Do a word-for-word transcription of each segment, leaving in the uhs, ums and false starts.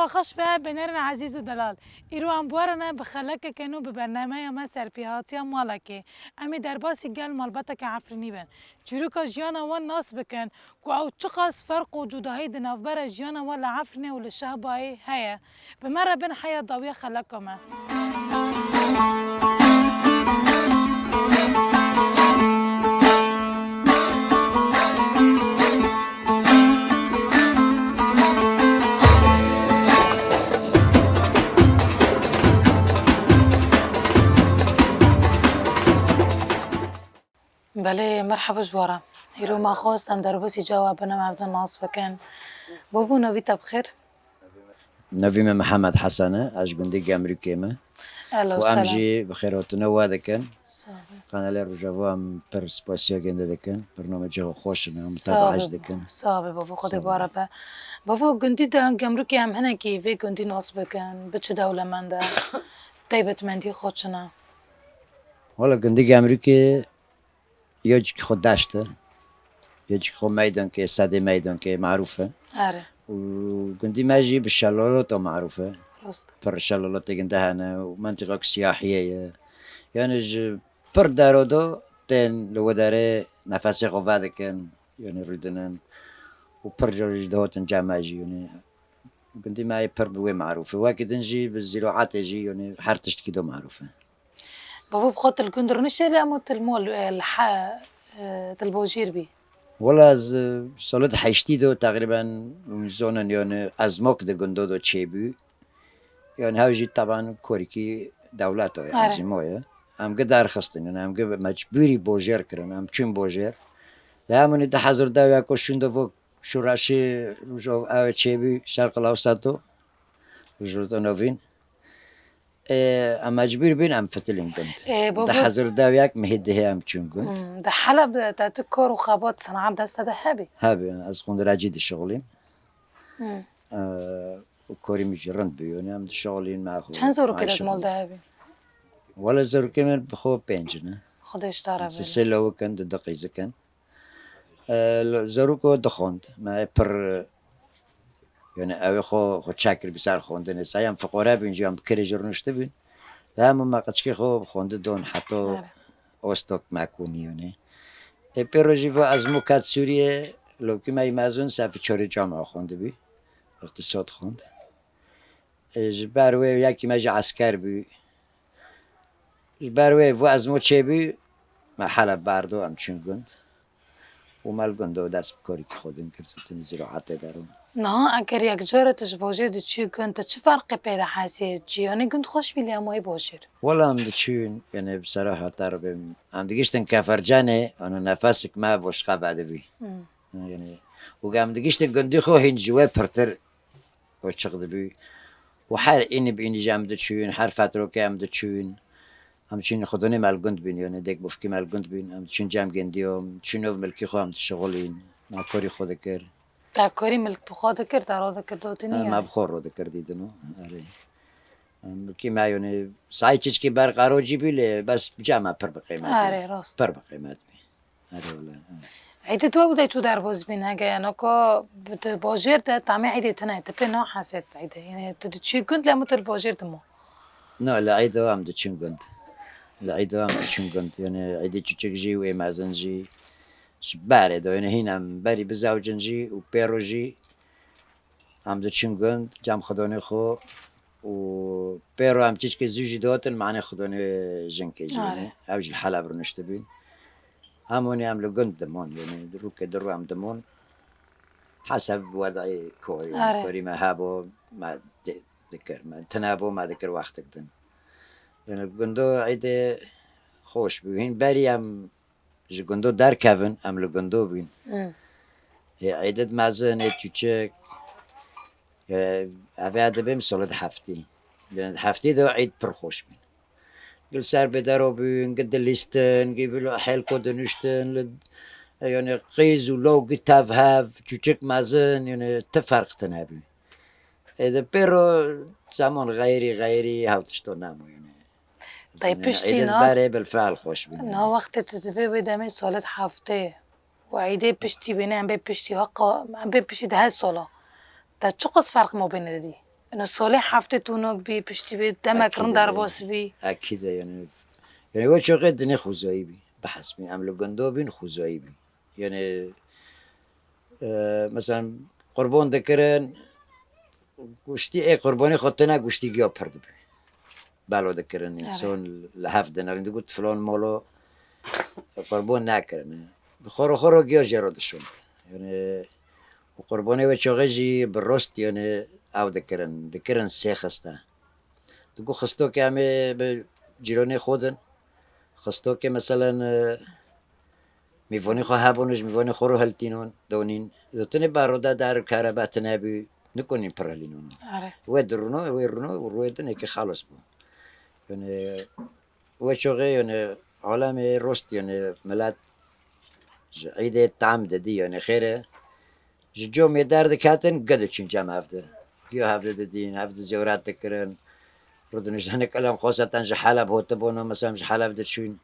Xweş be, bênerên ezîz û delal. Îro em bi we re ne bi xelekeke nû bi bernameya me serpêhatiya malekê. Em ê derbasî gel malbeteke Efrînî bin. Çîroka jiyana wan nas bikin ku ew çiqas ferq û cudahî di navbera jiyana wan li Efrînê û li Şehbayê heye. Bi me re bin heya dawiya xeleka me. Belê, merheba ji we re. Îro me xwest em derbasî çawa bin, em hevdû nas bikin. Bavo, navî te bi xêr? Navî me Mihemed Hesen e, ez ji gundî Gemrûkê me. Ehla û sehla. Û em jî bi xêrhatina we dikin. Sağ ol. Kanalê Rojava em pir spasiya gundî dikin. Bernameyê xwe xweş in, em te behs dikin. Sağ ol bavo, Xwedê bi we re be. Bavo, gundî de Gemrûkê em hinekî vê gundî nas bikin, bi çi dewlemend e, taybetmendî xwe çi ne? Wala gundî Gemrûkê Yek xwe deşt e. Yek xwe meydankê, sedê meydankê marûf e. Are. Û gundî me jî bi şelalata marûf e. Rast. Pir şelalata ginde hene û mentiqek siyahiyê ye. Yani ji pir dero de tên li wê derê nefesê xwe vedikin, yani rûdinin. Û pir car jî dihatin cem me jî, yani gundî me yê pir bi wê marûf e. Wekî din jî bi zîraetê jî, yani her tiştkî de marûf e. Bavo, bi xwe tu li gund rûniştî lê hemû tu li mol, e, li he, e, tu li bojêr bî? Wela ez, e, sala di heştî de teqrîben hûn zonin, yani ezmok di gundo de çêbû. Yani hew jî teban korîkî dewleta ye, are, ezîmo ye. Em gi derxistin, yani em gi mecbûrî bojêr kirin, em çûn bojêr. Lê hemûnî di hezar dew ya ku şûn de vo şoreşê Rojava ew çêbû, Şerq Lewseto, Rojhilata Novîn. Ê, em mecbûr bûn em fitilîn gund. Ê, bavo. Di hezar û dew yek mehê dihê em çûn gund. Hmm, di Heleb de te tu kar û xebat, senaet deste de hebî? Hebî, ez xwenderecî dişixulîm. Hmm. Ê, û karî min jî rind bû, yani em dişixulîn me xwe. Çend zarokê te di mal de hebî? Wele zarokê min bi xwe pênc ne. Xwedê ji te re bê. Sê lawik in, du qîzik in. E, zarok dixwend. Me pir, yani ew ê xwe, xwe çekir bi ser xwendinê. Sey em fiqore bûn jî, em bi kirê jî rûniştibûn. Lê hemû me qeçkê xwe bi xwendin don heta, are, ostok me konî yani. Ê pê rojî ve ezmû ket Sûriyê, lawkî me yî mezin sefi çarê cama xwendibî. Îqtîsad xwend. Ê, ji ber wê yekî me jî esker bû. Ji ber wê vo ezmo çêbû, me Heleb berdo, em çûn gund. Û me li gundo dest bi korîkî xwe din kir, tenê zîraetê der û. Niha eger yek cara tu ji bojêr diçû gund, tu çi ferqê pê dihesê? Jiyanê gund xweş bî lê hemû yê bojêr? Wela em diçûn, yani bi sera hate re bêm. Em digiştin Kefercanê, yani nefesik me boşqa vedibî. Hmm. Yani, û em digiştin gundî xwe hîn ji wê pirtir û çiq dibû. Û her înî bi înî jî em diçûn, her fetrokê em diçûn. Em çûn xwedonê me li gund bîn, yanê dêk bofkî me li gund bîn. Em diçûn cem gendiyo, em diçûn nov milkî xwe em dişixulîn. Me korî xwe dikir. Te korî milk bi xwe dikir, te ro dikir dotinî? Em, me bi xwe ro dikir dîdino. Erê. Em milkî me yonê sayê çiçkî berqaro cî bî lê bes cem me pir bi qîmet bî. Erê, rast. Pir bi qîmet bî. Erê wele, erê. Êdî tu ew de çû derbas bîn hege, yanî ku tu bojêr de tamê êdî tune, tu pê nahesê êdî. Yanî tu diçî gund lê hemû tu li bojêr dimo. Na, li êdî em diçin gund. Li êdî em diçin gund. Yanî êdî çiçik jî û ê mezin jî ji berê de. Yanî hîn em berî bizewcin jî û pêro jî Em diçin gund, cem xwedonê xwe û pê ro em çiçkê zû jî dihatin, manê xwedonê jinkê jî, are, yanî ew jî li Heleb rûniştibûn. Hemûnê em li gund dimon, yanî rûkê di rû em dimon. Heseb wedayê korî, yanî, are, korî me hebû, me di-, dikir, me tune bû, me dikir wextek din. Yanî gundo êdê xweş bû. Hîn berî em ji gundo derkevin, em li gundo bûn. Hmm. Ê êdî mezin, ê çûçik, ê, evê dibêm solo di heftî. Di heftî de êd pir xweş bûn. Gil ser bêdero bûn, gil dilîstin, gil bil hêlko dinuştin, li, yanî qîz û law gil tev hev, çûçik mezin, yanî ti ferq tune bû. Ê di pêro zeman xeyrî, xeyrî, hew tişto nemo, yanî. Tay piştî êdî na, berê bilfeal xweş bîne. Na wextê tu dibê wê demê solet heftê û êdê piştî bîne, em bê piştî heqa, em bê piştî dehê sola. Te çiqas ferq mabênê de dî? Ino solê heftê tunok bî, piştî bî, demek rind derbas bî. Ekîd e, yani. Yani wê çaxê dinê xwezayî bî. Behs bîn, em li gundo bîn, xwezayî bî. Yani, e, mesela qurban dikirin, guştî ê qurbanê xwe tine guştî giya pir dibî. Belo dikirin, însan li hev dinevîn, digot filan mala qurban nekirin. Bi xwe re xwe re giya jê re dişand. Yani, û qurbanê wê çaxê jî bi rost, yani, ew dikirin, dikirin sê xiste. Digot xistokê em ê bi cîranê xwe din. Xistokê, meselen, e, mîvanê xwe hebûn, ji mîvanê xwe re hiltînon, donîn. Zotinê baroda dar kerebe tine bî, nikonîn pir hilînon. Are. Wê dirûno, wê rûno û rûyê din êkê xelas bû. Yani, wê çaxê, yani, alemê rost, yani, milet ji îdê tam didî, yani, xêr e. Ji comê derdiketin, gi diçûn cem hev de. Giya hev de didîn, hev de zêwret dikirin. Rûdiniştene kelem xoseten ji Heleb hotibûn, mesela ji Heleb diçûn.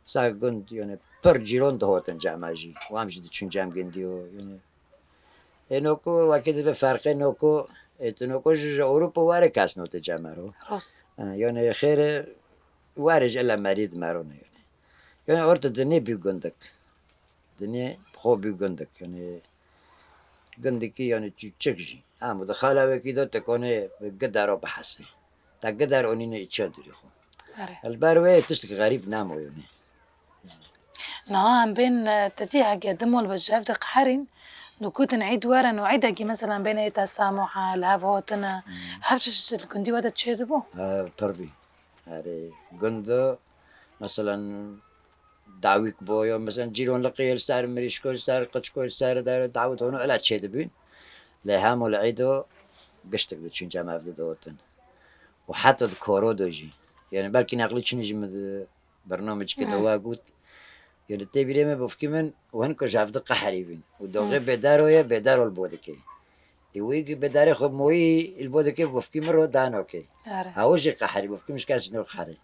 Sa gund, yani, pir cîron dihotin cem me jî. Û em jî diçûn cem gindiyo, yani. Ê noko, wekî dibe ferqê noko, ê tu noko ji, ji Ewropa were kes note cem me ro. Rast. Ha, yani, xêr e, were ji ele merî di me ro ne, yani. Yani, orta dinê bî gundik. Dinê xwe bî gundik. Yani, gundikî, yani, çi-, çik jî. Ama di xala wekî de te konê bi gidaro bihesê. Te gidar onîne îçe dirî xwe. Are. Li ber wê tiştek xerîb namo, yani. Niha em bên, e, te dî hege du mol bi ji hev de qeherîn, digotin îd werin û îdekî, mesela, bên ê tesamuh e, li hev hatine, hev çi li gundî we de çêdibû? Ha, pir bî. Erê, gund, meselen, dawîk bo, ya, meselen, cîron liqiyê li ser, mirîşko li ser, qiçko li ser, der, dawît hûn ela çêdibîn. Lê hemû li îdo giştik diçûn cem hev de dihotin. Û heta di koro de jî. Yani, belkî neqlî çinî jî min di Bernamecikê de wa got, yani, tê bîrê me bifkî min û hin ku ji hev de qeherî bîn. Û doxê bêdaro ye, bêdaro li bo dike. Ê wî ki bêdarê xwe moyî li bo dike bifkî min ro dano ke. Are. Hew jî qeherî, bifkî min ji kesî nexerî.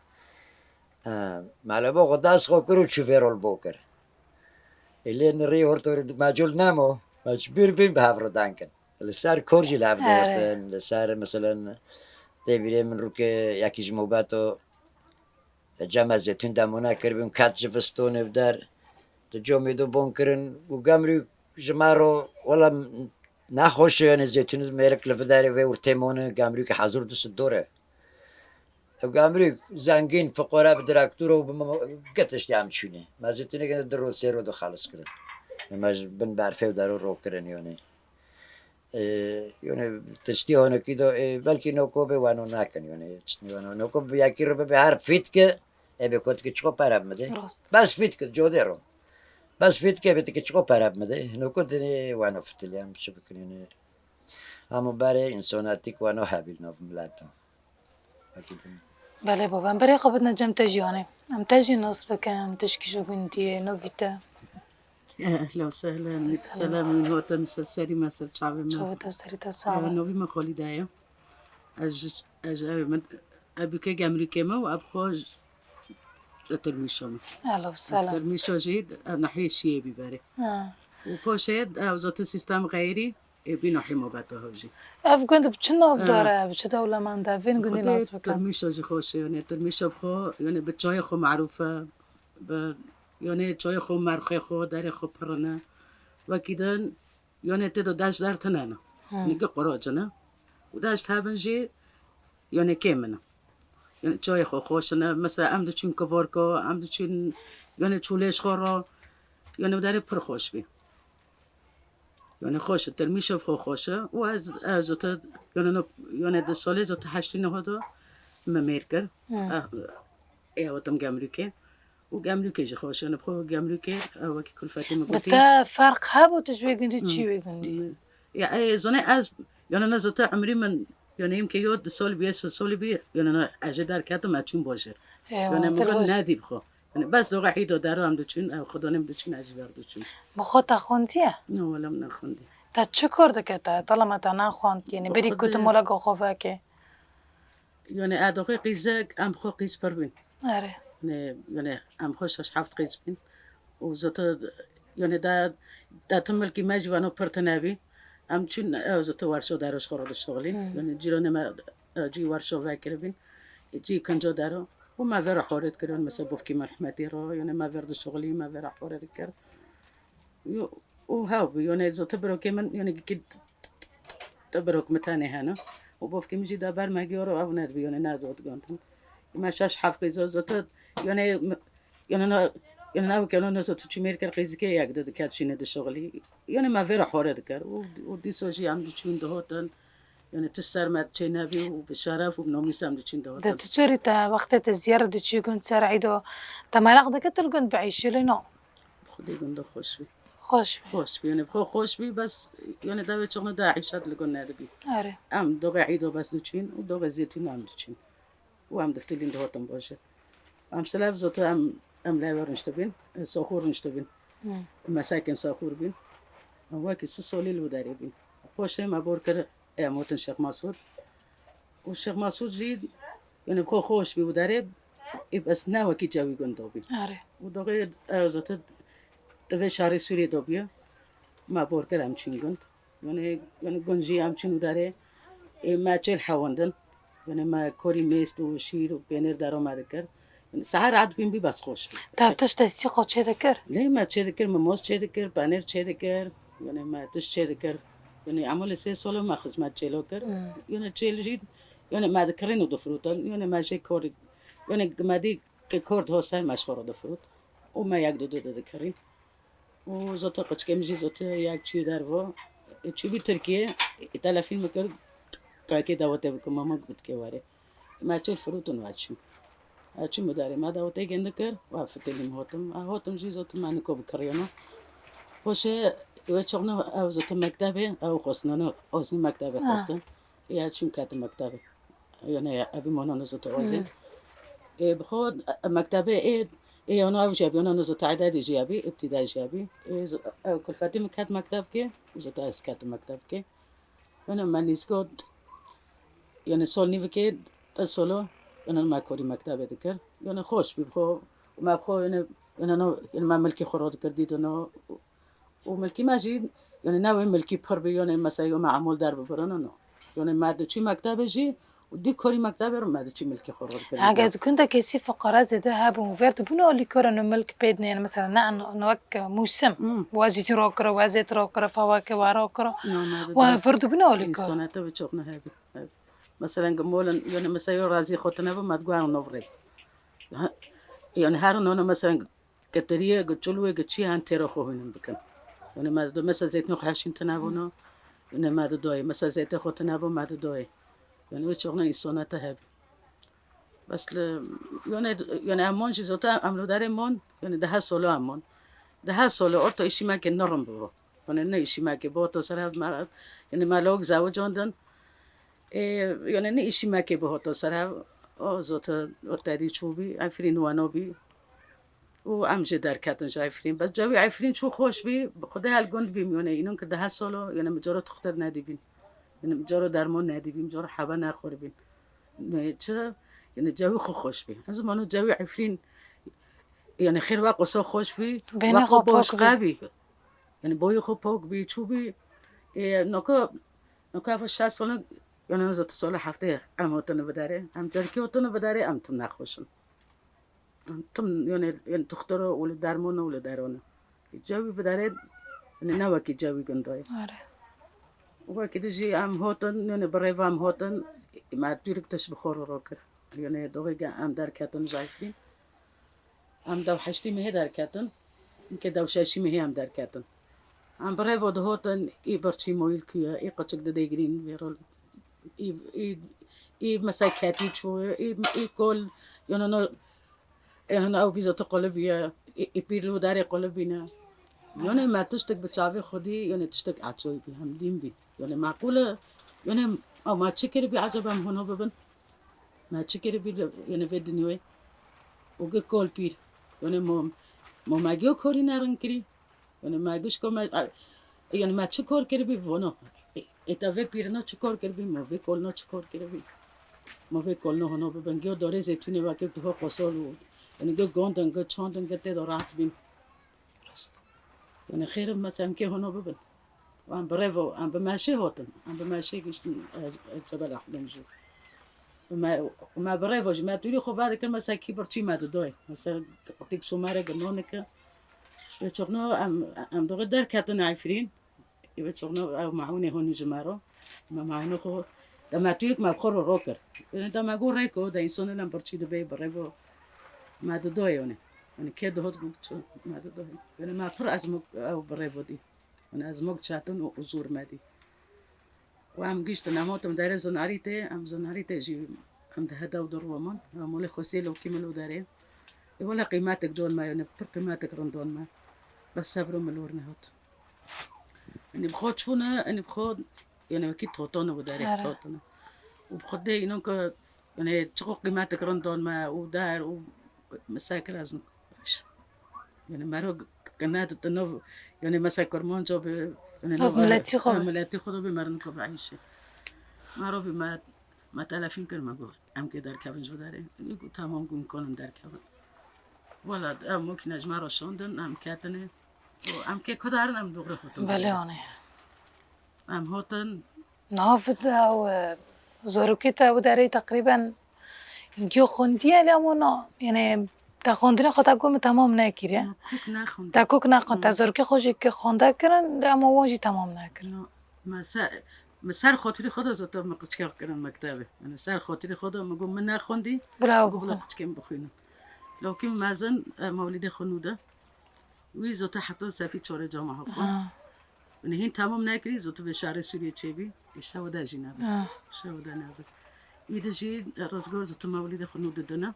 Ha, malebo xwe dest xwe kir û çû vê ro li bo kir. Ê lê nirî orto macul nemo, mecbûr bîn bi hev re dankin. Li ser kor jî li hev diwirtin, li ser, meselen, tê bîrê min rûkê yekî ji mobeto Cem ez zêtûn demûne kiribûn, ket ji vistonê bi der. Di comê de bon kirin û gemrû ji me ro, wela nexweş e, yani zêtûn mêrik li viderê vê û tê mone, gemrû ki hezir du sed dor e. Ev gemrû zengîn, fiqore bi direktor û bi me-, getiş yan çûnê. Me zêtûnê gene di ro sê ro de xelis kirin. Me ji bin berfê û dero ro kirin yani. Ê, yani tiştî honekî de, ê, belkî noko bê wano nakin, yani, tiştî wano. Noko bi yekî re bibe her fît ke, ê bê kot ke çiqo pere bimide. Rast. Bes fît ke, codê ro. Bes fît ke bê ke çiqo pere bimide. Noko dinê wano fitilyan, çi bikin, yani. Ama berê insanatîk wano hebîl nav mileto. Belê baba, em berê xwe bidine cem te jî, yanê. Em te jî nas bikin, em tişkî ji gundiyê, novî te. Ehlen we sehlen, selam, min hotin ser serî me, ser çavê me. Çavê te, serî te, sağ ol. Novî me Xolîde ye. Ez ji, ez ji ev min, ev bike gemrîkê me û ev xwe ji Tirmîşo me. Ehlen we sehlen. Tirmîşo jî, ev nahiyê Şiyê bî berê. Ha. Û poşê, ew zotin sîstem xeyrî, Ê, bîno hîmo be tu hewjî. Ev gund bi çi navdar e, bi çi dewlemend e? Vên gundî nas bikin. Tirmîşo jî xweş e, yanê Tirmîşo bi xwe, yanê bi çayê xwe merûf e, bi, yanê çayê xwe, merxê xwe, derê xwe pir in e. Wekî din, yanê tê de deşt der tine ne. Nîke qurac in e. Û deşt hebin jî, yanê kêm in e. Yanê çayê xwe xweş in e. Mesela em diçin kivorko, em diçin, yanê çûlêş xwe ro, yanê derê pir xweş bî. Yani xweş e, Tirmîşev xwe xweş e. Û ez, ez zûte, yani no, yani di salê zûte heştî neh de me mêr kir. Hı. Eh, ê ew tim Gemlûkê. Û Gemlûkê jî xweş e. Yani bi xwe Gemlûkê, ew wekî kulfetê min gotî. Bi te ferq hebû tu ji wê gundî çî wê gundî? Ya, ê, zanê ez, yani ne zûte emrî min, yani em ke yo di sol bî, sê sol bî, yani ne ez jê derketim, ez çûm bajêr. Ê, yani min got nedî bi xwe. Yani bes doğa hîdo dero em diçin, ew xudanê em diçin, ez jî ber diçin. Bi xwe te xwendiye? No, wele min nexwendiye. Te çi kar dike te? Talama te nexwend, yani berî ku tu mola xwe veke? Yani edoxê qîzek, em xwe qîz pir bîn. Erê. Yani, yani em xwe şeş heft qîz bîn. Û zûte, yani de, de tim milkî me jî weno pir tine bî. Em çûn, ew zû tu Warşo dero ji xwe re dişixulî. Hmm. Yani cîranê me, e, cî Warşo vekiribîn. Cî kinco dero. Û me vê re horê dikir, yani mesela bofkî me rehmetî re, yani me vê re dişixulî, me vê re horê dikir. Yo, û hew bû, yani zû tu birokê min, yani ki tu birok min tenê hene. Û bofkî min jî da ber me giyo re, ew nedibî, yani ne zû digantin. Me şeş heft qîzo zû tu, yani, yani na, yani na weke no zû tu çimêr kir qîzikê yek du diket şîne dişixulî. Yani me vê re horê dikir. Û, û dîso jî em diçûn dihotin. Yani tişt ser me çê nebî û bi şeref û bi nomîs em diçûn dihotin. De tu çi rî te wextê te ziyaret diçî gund ser Îdo, te meraq dike tu li gund biîşî lê no? Xwedê gund xweş bî. Xweş bî. Xweş bî, yani xwe xweş bî, bes yani dawê çixne da îşet li gund nedibî. Erê. Em doxê Îdo bes diçîn û doxê zêtûn em diçîn. Û em diftilîn dihotin bajar. Em silav zû tu em, em lê we rûniştibîn, soxûr rûniştibîn. Hmm. Mesakin soxûr bîn. Em wekî si solî li derê bîn. Poşê me bor kir, em hotin Şêx Masûd. Û Şêx Masûd jî, yani xwe xweş bî û derê, ê bes ne wekî cewî gund do bî. Erê. Û doxê ew zû tu, tu vê şarê Sûriyê do bîye. Me bor kir em çûn gund. Yani, yani gund jî em çûn û derê, ê, me çêl hewandin. Yani me korî mêst û şîr û pênêr dero me dikir. Yani saet rehet bîn bî bes xweş bî. Te tişt destî xwe çê dikir? Lê me çê dikir, mimoz çê dikir, penêr çê dikir. Yani me tişt çê dikir. Yani em li sê solo me xizmet çêlo kir. Hmm. Yani çêl jî, yani me dikirin û difirûtin. Yani me jê korî, yani me dî ke kor diho ser me ji xwe re difirût. Û me yek du du dikirîn. Û zû tu qiçkê min jî zû tu yek çû dervo. Çûbî Tirkiye, telefîn min kir, kayekê dawetê bikim, mama gotikê were. Me çêl firûtin û ez çûm. Ez çûm bi derê me dawetê gindi kir, û ez fitilîm hotim. Ez hotim jî zû tu me niko bikiriyeno. Poşê wê çixno ew zû tu mektebê, ew xwestin, onu oznî mektebê Ha. xwestin. Ê ez çûm ketim mektebê. Yani evî mono nizo te ozê. Hmm. Ê, bi xwe, e, mektebê ê, ê, ano ev jî, ano zo te idadî jî ebî, îbtîdayî jî ebî. Ê, zo, ew kulfetî min ket mektebkê, zo te ez ketim mektebkê. Yani me nîzgo, yani sol nîvikê, te solo, yani me korî mektebê dikir. Yani xweş bî bi xwe, me bi xwe, yani, yani no, yani me milkê xwe ro dikir, dîdino, û milkî me jî, yani ne wê milkî pir bî, yani mesela yo me emol derbibirin, no. Yani me diçî mektebê jî, û dî korî mektebê re me diçî milkê xwe re dikir. Eger di gundekê sî fuqara zêde hebûn, vêr dibûn alîkor, no milk pê dinê, yani mesela ne, no, no wek mûsim, Hmm. wezî tî ro kiro, wezê tî ro kiro, fawakê wa ro kiro, No, me wa dide. vêr dibûn alîkor. Însanete bi çok ne hebî, hebî. Mesela molin, yani mesela yo razî xwe tine bi, me diguan no vrêz. Ha, yani her no, no mesela Keteriye, gi çulwê, gi çi han têra xwe hûnin bikin. Yani me do mesela zeytino xwe heşîn tine bono. Yani me do doyê. Mesela zeytê xwe tine bo, me do doyê. Yani wê çaxna însonete hebî. Bes li, yani, yani em mon jî zota em lo derê mon, yani daha solo em mon. Daha solo orto îşî me ke nirim bibo. Yani ne îşî me ke bo to ser hev me, yani me log zewicandin. E, yani ne îşî me ke bo to ser hev. O zota o terî çû bî, Efrîn wano bî. Û em jê derketin ji Efrîn. Bes cewî Efrîn çû xweş bî, bi Xwedê hel gund bîm, yone înon ki dehe solo, yone mi coro tuxtir nedîbîn. Yone mi coro dermon nedîbîn, mi coro hebe nexwiribîn. Yone çi? Yone cewî xwe xweş bî. Ez mano cewî Efrîn, yone xêr ve qoso xweş bî, Bênê ve xwe qo boş pok bî. qe bî. Yone boyê xwe pok bî, çû bî. Ê, noka, noka ev şeş solo, yone nizo tu solo heftê em hotine bi derê. Em cerkî hotine bi derê, em tim nexweş in. Tim, yani, yani, tuxtoro û li dermono û li derone. Cewî bi derê, yani, ne wekî cewî gundoyê. Are. Wekî di jî em hotin, yani, bi rêva em hotin, me Tûrk tiş bi xwe ro kir. Yani, doxê ge em derketin ji Efrîn. Em dew heştî mehê derketin. Ke dew şeşî mehê em derketin. Em bi rêvo dihotin, î birçî moyîl kuye, î qiçik didê girîn vê rol. Î, î, î mesela ketî çû, î, î kol, yone no, yone ew bîzo tu qulibî ye, î, î pîr li derê qulibîne. Yone me tiştek bi çavê xwedî, yone tiştek açoy bî, hem dîn bî. Yone maqûl e, yone ew ma çi kiribî, eceba em hûno bibin. Ma çi kiribî, yone vê dinyayê. Û gi kol pîr. Yone mo, mo me giyo korî nerin kirî. Yani me giş ko me, a, yani me çi kor kiribî vono. E, e, te vê pîrino çi kor kiribî, mo vê kolno çi kor kiribî. Mo vê kolno hono bibin. Giyo dorê zeytûnê vake diho qosol û, yani gi gondin, gi çandin, gi tê do rahat bîn. Rast. Yani xêr e, mesela em kê hono bibin. Em bi rêvo, em bi meşê hotin. Em bi meşê giştin, e, e, Cebel Ahmed jî. Me, me bi rêvo jî, me tûrî xwe vedikir, mesela kî birçî me didoyê. Mesela qutîk sûmerê bi nonike. Wê çixno em, em doxê derketin Efrîn. Wê çixno ew maûnê hûn ji me ro. Me maûnê xwe, de me tûrîk me bi xwe ro ro kir. Yanî de me got rêko, de însanê lem birçî dibe bi rêvo. Me didoyê yanî. Yanî kê dihot got çi, me didoyê. Yanî me pir ezmok ew bi rêvo dî. Yanî ezmok çetin û, û zor me dî. Û em giştin, em hatin derê Zinarîtê, em Zinarîtê jî em di heda û di rû min. Em olê Xwesê Lokî min û derê. Ê wele qîmetek don me, yanî pir qîmetek rind don me. Bes sebr û milor nehot. Yanî bi xwe çûne, yanî bi xwe, yanî wekî totone û derê Here. Totone. Û bi xwe dê înon ke, yanî çiqo qîmetek rind don me û der û misekir ez nik-, yanî mero qîmet tu nov, yanî mesela Kurmanca bi, yanî Nov nov, miletî xwe ha, bi. Miletî xwe de bi mero niko bi eyşe. Mero bi me, me telefon kir me got, em kê derkevin ji derê. Ê got, tamam, got, em konin derkevin. Wela, em makîne ji me re şandin, em ketine. Û em kê kudarin, em dogre hotin. Belê, anê. Em hotin. Nav de ew, e, zarokê te ew derê teqrîben giyo xwendiye lê ama na, yani te xwendinê xwe te got min temam nekiriye. Kuk nexwend. Te kuk nexwend, te Hı. Zarokê xwe jî ki xwende kirin, lê ama wan jî temam nekirin. No, me ser, me ser xatirî xwe de zata me qiçke kirin mektebê. Yani ser xatirî xwe de me got min nexwendî, Bila me got bila bixwin. Qiçkê min bixwînin. Lokî mezin, e, mewlîdê xwe nû de. Wî zota heta sefî çorê cama xwe. Ha. Hûn hîn temam nekirî, zota vê şarê Sûriyê çêbî. Ê şewa de jî nebe. Ha. Şewa de nebe. Î de jî, e, Rizgar zota mewlîdê xwe nû didine.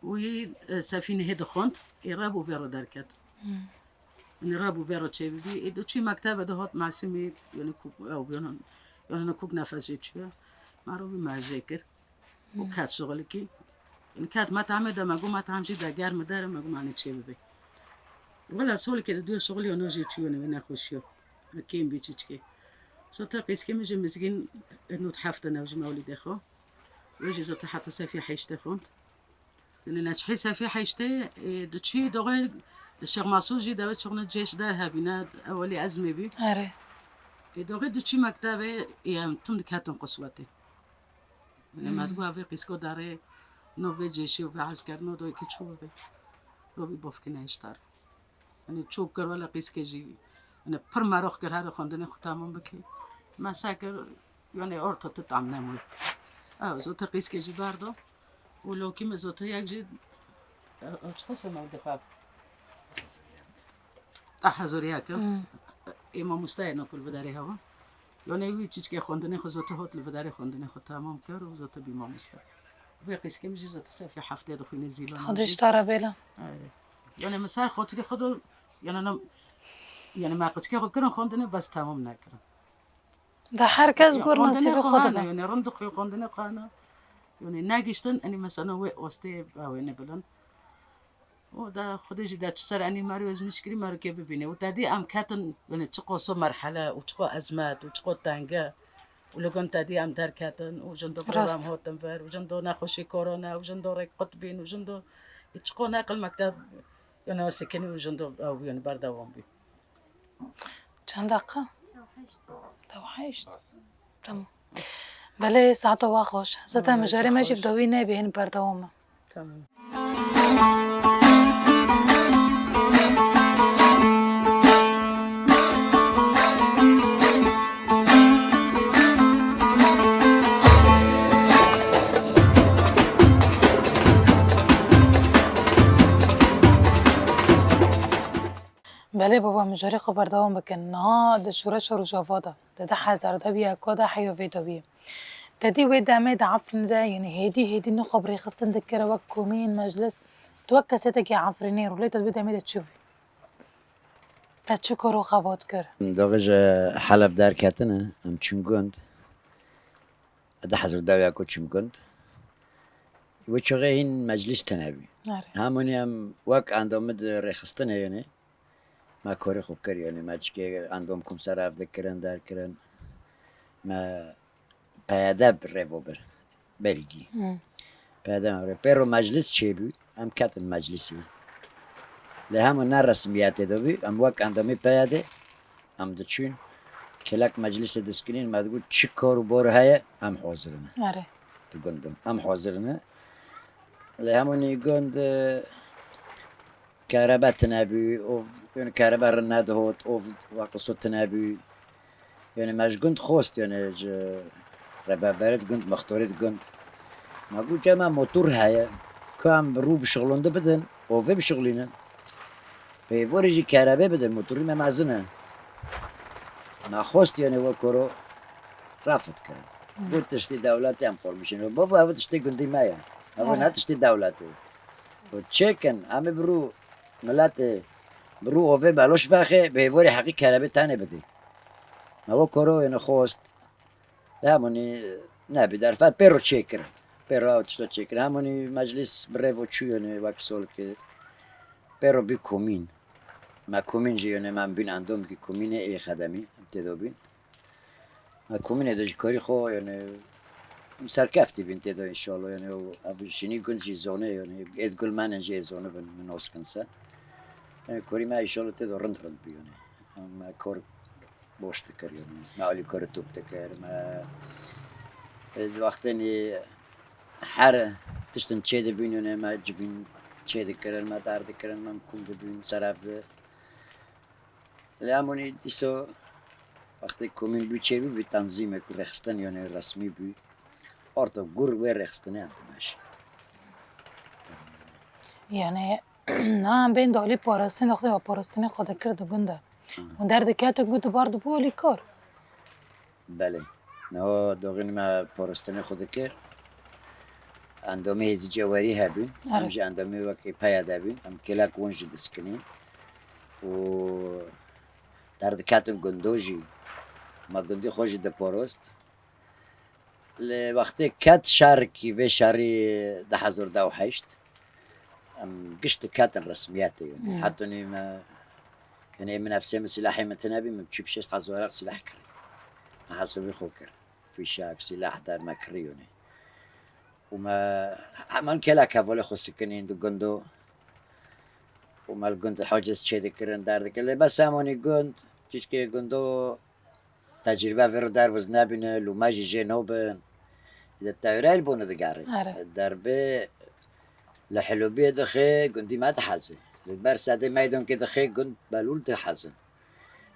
Wî, e, sefî nehê dixwend. Ê reb û vê re derket. Hmm. Hûn reb û vê re çêbî. Ê de çî mektebe de hat masumî, yani kuk, ew, yani, yani kuk nefes jê çûye. Maro wî me jê kir. Û Hmm. ket şixulikî. Ket metamê de me got metam jî de germ der e, me got mane çê bibe. Wela solekê de diyo şixulî ono jê çûyone wê nexweşiyo. Kêm bî çiçkê. Zota qîskê min jî mizgîn nût heft e new ji mewlîdê xwe. Wê jî zota heta sefî heştê xwend. Yanî neçhê sefî heştê, e, diçî doxê Şêx Mesûd jî dewê çixne cêş der hebîne, ewelî ezmê bî. Erê. E, doxê diçî mektebê, e, em tim diketin qiswetê. Yanî Hmm. me digot vê qîsko derê, no vê cêşî û vê hezkirino doyê ki çû bibe. Robî bofkî nehiştar. Yanî çû kir wele qîskê jî. Yanî pir merox kir here xwendinê xwe tamam bike. Me se kir, yanî orta tu tam nemûn. Ew, zota qîskê jî berdo. Û lokî min zota yek jî, e, e, çiqo sema dixwe. Te heziriya kir. Hmm. Ê mamostayê no kul vidarê hewa. Yanî wî çiçkê xwendinê xwe zota hot li vidarê xwendinê xwe tamam kir û zota bî mamosta. Vê qîskê min jî zota sefê heftê dixwîne zîlan Xwedê jî. Ji te re bêla. Erê. Yanî min ser xotirî xwe do, yanî ne, yanî me qiçkê xwe kirin xwendinê bes tamam nekirin. De her kes Ya, gor xwendinê nasîbê xwe xwe hane, dine. Yanî rind dixwî xwendinê xwe hane. Yanî negiştin, enî mesela wê ostê ew ê nebilin. Û de Xwedê jî de çi ser enî mero ez mişkirî mero kê bibîne. Û te dî em ketin, yanî çi qoso merhele û çi qo ezmet û çi qo tenge. Û li gon te dî em derketin û jindo Rast. Problem hotin vir û jindo nexweşî korona û jindo rêk qutbîn û jindo çi qo neqil mekteb, yanî o sekinî û jindo ew, yanî berdewam bî. Çend deqa? Dew heşt. Tamam. Belê, saeta we xweş. Zaten Tamam, mijarê me jî xweş. Bi dawî nebê, hîn berdewam e. Tamam. Belê baba, mijarê xwe berdewam bikin. Niha di şoreşa Rojava de, di du hezar de bî, eko de heya vê dawiyê. Te dî wê demê di Efrînê de, yanî hêdî hêdî nû xwe bi rêxistin dikire wek komî yên meclis. Tu wek kesetekî Efrînê rûlê te di wê demê de çi bû? Te çi kar û xebat kir? Dawê ji Heleb derketine, em çûn gund. Di hezir dewiya ku çûm gund. Wê çaxê hîn meclis tune bî. Erê. Hemûnî em wek endamî di rêxistinê yênê. Me karê xwe kir, yanî me çikê endam komser ev dikirin, derkirin. Me P Y D bi rêvo bir. Belgî. Hı. P Y D re. Pêro meclis çêbû, em ketin meclisî. Lê hema ne resmiyetê de bû, em wek endamî P Y D, em diçûn. Kelek meclîsê diskinîn, me digot çi kar û bar heye, em hazir in. Erê. Di gund de. Em hazir in. Lê hemûnî gund, e, kerebe tune bû, ov, yani kerebe rin nedihot, ov weqiso tune bû. Yani me ji gund xwest, yani ji rêberê di gund, mextorê di gund. Me got, cema motor heye, ku em bi rû bişixulin di bidin, ovê bişixulînin. Peyvorê jî kerebê bidin, motorî me mezin e. Me xwest, yani we koro refet kirin. Got tiştê dewletê em qol bişînin. Bavo, ev tiştê gundî me ye. Ev ne tiştê dewletê. Got çêkin, em ê bi rû miletê, bi rû ovê beloş vexê, peyvorê heqî kerebê tenê bidî. Me we koro, yani xwest. Hemunî nebî derfet pêro çêkirin. Pêro ew tişta çêkirin. Hemunî meclîs bi rêvo çû yonê wek solkê. Pêro bî komîn. Me komîn jî yonê me bîn endom ki komînê ê xedemî têdo bîn. Me komînê de ji karî xwe yonê serkeftî bîn têdo înşallah yonê ev şinî gund jî zone yonê êd gul menin jî ê zone bin min oskin se. Yonê korî me înşallah têdo rind rind bî yonê. Me kor boş dikir, yani me alîkar top dikir, me, e, wextênî her tiştin çê dibîn, yani me civîn çê dikirin, me dar dikirin, me kum dibîn, seref di. Lê em hûnî dîso wextê komîn bû çê bû, bî tanzîmek rêxistin, yani resmî bû. Orta gur wê rêxistinê em dimeşin. Yani, na em bên de alî parastin, wextê we parastinê xwe dikir di gund de. Hûn derdiketin ku dibar dibû alîkar? Belê. Niha doxîn me parastinê xwe dikir. Endamê hêzî cewerî hebûn. Em Erê. Jî endamê wekî peya de bûn. Em kêlek wan jî diskinîn. Û derdiketin gundo jî. Me gundî xwe jî diparast. Li wextê ket şerikî vê şerî du hezar deh û heşt, em gişt diketin resmiyetê yonê. Hmm. Hetanî me, yani min efsê min silahê min tine bî, min çî bi şêst hezar sîlah kirî. Me hesabî xwe kir. Fîşek, sîlah derme kirî yonê. Û me heman kêlek hevalê xwe sikinîn di gundo. Û me li gund haciz çê dikirin, derdikirin. Lê bes hemanî gund, çîçkê gundo tecrîbe vê ro derviz nebîne, lûme jî jê nobin. Di tewrel bûne digerî. Erê. Derbê li Hilûbiyê dixê gundî me dihezê. Li ber sedê meydonkê dixê gund belûl dihezin.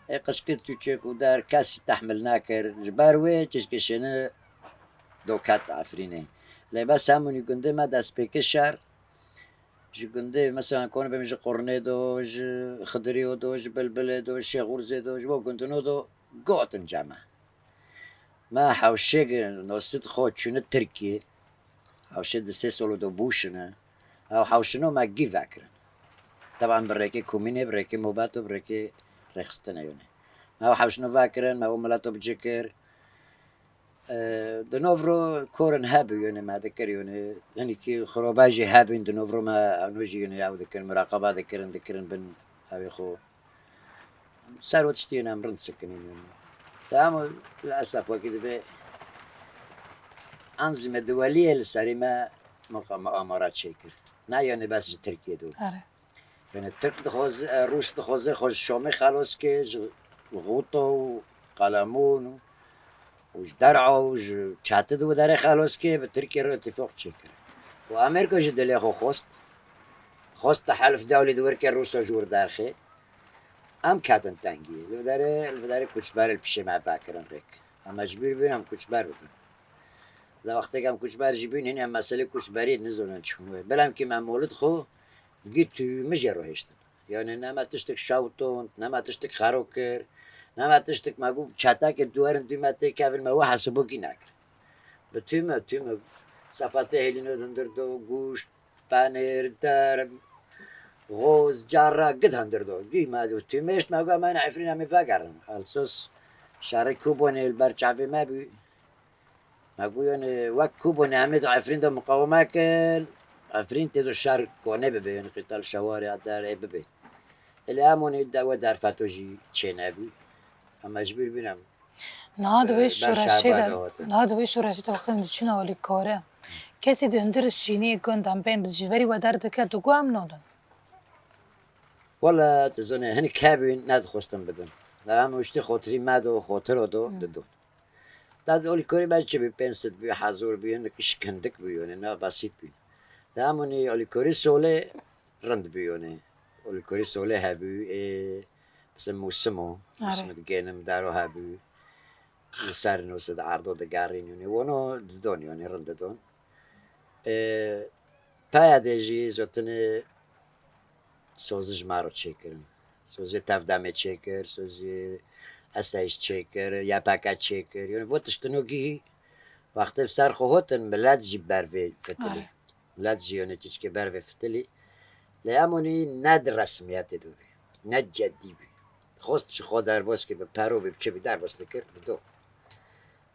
Ê qişkit çûçek û der kesî tehmil nekir. Ji ber wê çişkê şêne do ket Efrînê. Lê bes hemunî gundê me destpêkê şer. Ji gundê, mesela, konibê min ji Qurnê do, ji Xidiriyo do, ji Bilbilê do, ji Şêxûrzê do, ji bo gundino do, gotin ceme. Me hewşê nosit xwe çûne Tirkiyê. Hewşê di sê solo do bûşine. Ew hewşino me gî vekirin. Teban bi rêkê komînê, bi rêkê mobeto, bi rêkê rêxistinê yonê. Me ew hewşino vekirin, me ew mileto bi cih kir. E, di nov ro korin hebû, yonê me dikir, yonê hinekî xiroba jî hebûn, di nov ro me ewno jî, yonê ew dikirin, muraqaba dikirin, dikirin bin evê xwe. Ser o tiştî yonê em rind sikinîn, yonê. Te em li esef wekî dibe enzîme duweliyê li serî me muqa-, muamara çêkir. Ne yonê bes ji Tirkiyê dûr. Erê. Yani Tirk dixwaze, e, Rûs dixwaze xwe ji Şamê xelos ke, ji Xûto û Qelemûn û ji Der'a û ji Çetid û derê xelos ke, bi Tirkiye re îtîfaq çêkir. Û Amerîka jî dilê xwe xwest. Xwest tehelif dewlî di wir ke Rûsa ji wir derxê. Em ketin tengiyê. Li derê, li derê koçberê li pişê me vekirin rêk. Em mecbûr bûn em koçber bibin. Li wextê ke em koçber jî bûn, hîn em meselê koçberiyê nizonin çi xwe. Belem kî me molid xwe Gî tu min jê ruhiştin. Yani ne me tiştik şewtond, ne me tiştik xero kir, ne me tiştik me got çetekê duwerin dû me tê kevin me we hesibokî nekir. Bi tû me, tû me sefetê hêlîno hundir do, gûşt, penêr, derm, xoz, cara gid hundir do. Gî me got tû mêşt me got me ne Efrîn em ê vegerin. Helsos şerê Kobonê li ber çavê me bû. Me got, yani, wek ku bûne, em ê di Efrîn de muqaweme kin, Efrîn tê de şer kone bibe, yani, qîtal şeware der ê bibe. Lê em hûnê dewe derfeto jî çênebû. Em mecbûr bûn em, Niha di wê e, ber şoreşê şerba de, de hatin. Niha di wê şoreşê de wextên diçûn alîkare, kesî di hundir şîniyê gund em bên ji verî we derdike, digot em nadin. Wele, tu zonê, hinek hebûn, nedixwestin bidin. Lê em uştî xotirî me do, xotiro do, Hmm. didon. Da di olîkorî me çi bî, pênc sed bî, hezor bî, hinek şikindik bî, yani ne basît bî. Lê em onî olîkorî solê rind bî, yani. Olîkorî solê hebû, ê, mesela mûsim o, Are. mûsim digênim, daro hebû. Li ser nûsê de ardo digerîn, yani. Wono didon, yani rind didon. Ê, paya de jî zotinê sozî ji me re çêkirin. Sozî tevdemê çêkir, sozî esayîş çêkir, Y P G çêkir. Yani vo tiştino gî wextê ser xwe hotin, millet jî ber vê fitilî. Ay. Millet jî yani çiçkê ber vê fitilî. Lê em onî ne di resmiyetê de bî, ne cedî bî. Xost ji xwe derbas kir, bi pero bî, bi çi bî derbas dikir, dido.